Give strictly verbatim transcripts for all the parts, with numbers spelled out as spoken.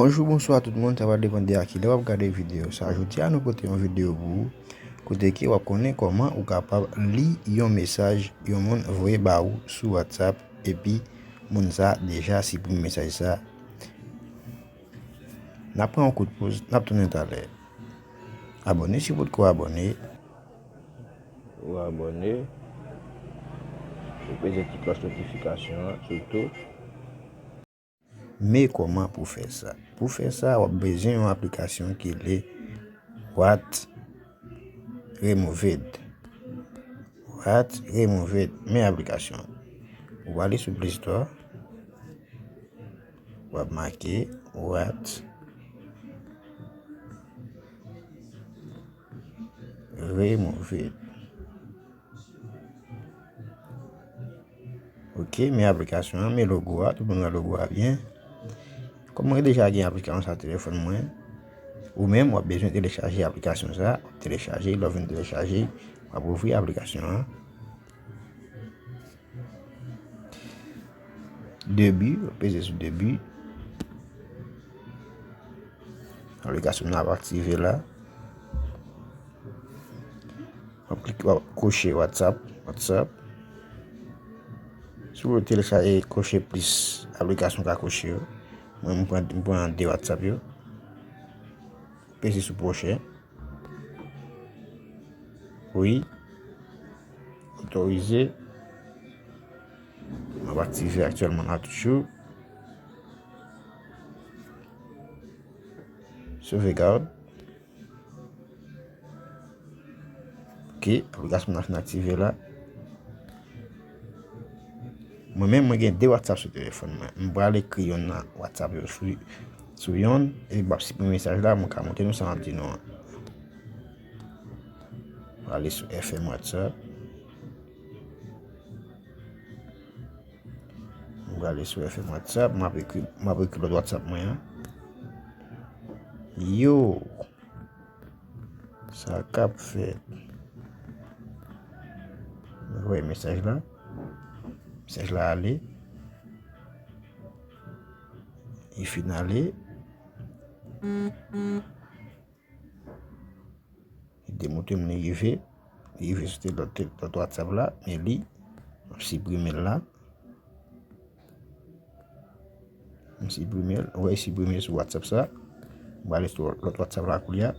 Bonjou, bonswa tout moun, sa va depann de a kilè w ap gade videyo sa. Jodi a nou pote yon videyo pou ou, kote ke w ap konnen kòman ou kapab li yon mesaj yon moun voye ba ou sou WhatsApp, epi moun sa deja siprime mesaj sa. N ap pran yon kout poz, n ap tounen talè. Abòne si w potko abòne. Ou abòne, ou peze ti klòch notifikasyon an sitou. Men kòman pou fè sa. Pou fè sa, w ap bezwen yon aplikasyon ki rele What Removed. What Removed. Men aplikasyon. Ou ale sou Play Store. W ap make What Removed. Ok, men aplikasyon an, men logo a, tout moun wè logo a byen. Kòm mwen deja gen aplikasyon sa telefòn mwen, ou menm w ap bezwen telechaje aplikasyon sa, w ap telechaje, lè w fin telechaje, w ap ouvri aplikasyon an. Debi, w ap peze sou debi. Aplikasyon nan ap aktive la. W ap klike, w ap koche WhatsApp, WhatsApp. Si w vle telechaje, koche plis aplikasyon ka koche yo. Mwen, m pran, m pran de WhatsApp yo. Peze sou pwochen. Wi. Otorize. M ap aktive aktyèlman la toujou. Sovegad. Ok, aplikasyon nan fin aktive la. Mwen menm, mwen gen de WhatsApp sou telefòn mwen. M pral ekri yonn nan WhatsApp yo sou, sou yonn, epi m ap siprime mesaj la, mwen ka montre nou sa m ap di nou an. Mwen ale sou F M WhatsApp. Mwen prale sou F M WhatsApp, m ap ekri, m ap ekri lòt WhatsApp mwen an. Yo, sa k ap fèt? Mwen voye mesaj la. Mesaj la ale. Li fin ale. Li te montre m li rive. Li rive sou te lòt, lòt WhatsApp la, men li, m ap siprime l la. M siprime l, ou wè, siprime sou WhatsApp sa. M prale sou lòt WhatsApp la koulye a.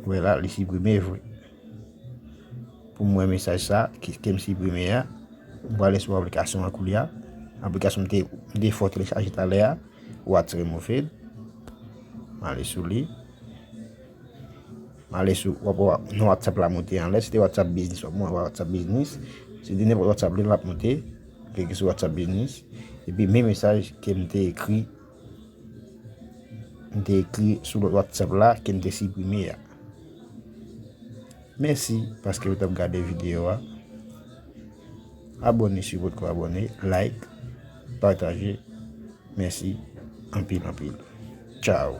Ou wè la, li siprime vre. Pou m wè mesaj sa, ki, ke m siprime a, m prale sou aplikasyon an koulye a. Aplikasyon m te, m te fè w telechaje talè a, What Removed. M ale sou li. M ale sou, w ap wè non WhatsApp la monte anlè. Si te WhatsApp Business, w ap wè WhatsApp Business. Si te nenpòt WhatsApp li, l ap monte. Klike sou WhatsApp Business. Epi men mesaj ke m te ekri, m te ekri sou lòt WhatsApp la, ke m te siprime a. Mèsi paske w t ap gade videyo a. Abòne si w potko abòne, like, pataje. Mèsi anpil, anpil. Tchao.